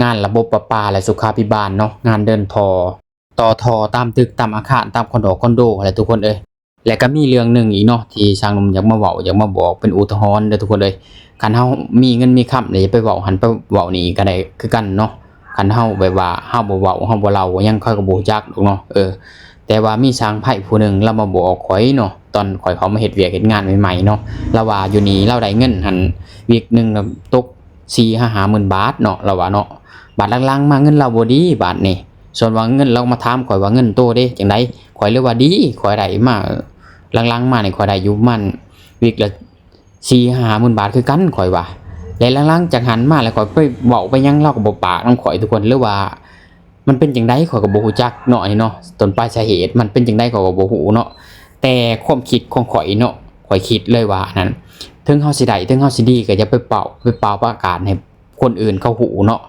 ງານລະບົບປະປາ ແລະ ສຸຂາພິບານເນາະ, ງານເດີນທໍ່ ຕໍ່ທໍ່ຕາມຕຶກ ຕາມອາຄານ ຕາມຄອນໂດ ຄອນໂດຫັ້ນແຫຼະທຸກຄົນເອີຍ. ແລະກະມີເລື່ອງໜຶ່ງອີກເນາະ ທີ່ຊ່າງໜຸ່ມຢາກມາເວົ້າ ຢາກມາບອກເປັນອຸທາຫອນເດີທຸກຄົນເອີຍ. ຄັນເຮົາມີເງິນມີຄຳນີ້ ຢ່າໄປເວົ້າຫັ້ນໄປເວົ້ານີ້ກະໄດ້ຄືກັນເນາະ. ຄັນເຮົາແບບວ່າເຮົາບໍ່ເວົ້າ ເຮົາບໍ່ເລົ່າຫຍັງ ເຂົາກະບໍ່ຮູ້ຈັກດອກເນາະ. ເອີ ແຕ່ວ່າມີຊ່າງໄພຜູ້ໜຶ່ງລາວມາບອກຂ້ອຍເນາະ ຕອນຂ້ອຍເຂົ້າມາເຮັດວຽກເຮັດງານໃໝ່ໆເນາະ. ລາວວ່າຢູ່ນີ້ລາວໄດ້ເງິນຫັ້ນ ວິກໜຶ່ງຕົກສີ່ຫາຫ້າໝື່ນບາດເນາະ ລາວວ່າເນາະ. ບາດຫຼັງໆມາເງິນລາວບໍ່ດີບາດນີ້. ສ່ວນວ່າເງິນ ລາວມາຖາມຂ້ອຍວ່າເງິນໂຕເດ້ຈັ່ງໃດ, ຂ້ອຍເລີຍວ່າດີ ຂ້ອຍໄດ້ມາ ຫຼັງໆມານີ້ຂ້ອຍໄດ້ຢູ່ປະມານວິກລະສີ່ຫາຫ້າໝື່ນບາດຄືກັນ ຂ້ອຍວ່າ. ແລະຫຼັງໆຈາກຫັ້ນມາແລ້ວ ຂ້ອຍໄປເວົ້າໄປຫຍັງລາວກະບໍ່ປາກນຳຂ້ອຍທຸກຄົນ ຫຼືວ່າມັນເປັນຈັ່ງໃດ ຂ້ອຍກະບໍ່ຮູ້ຈັກເນາະ ອັນນີ້ເນາະ ຕົ້ນປາຍສາເຫດມັນເປັນຈັ່ງໃດ ຂ້ອຍກະບໍ່ຮູ້ເນາະ. ແຕ່ຄວາມຄິດຂອງຂ້ອຍເນາະ ຂ້ອຍຄິດເລີຍວ່າອັນນັ້ນ ເຖິງເຮົາຊິໄດ້ ເຖິງເຮົາຊິດີ ກະຢ່າໄປເປົ່າ ໄປປ່າວປະກາດໃຫ້ຄົນອື່ນເຂົາຮູ້ເນາະ.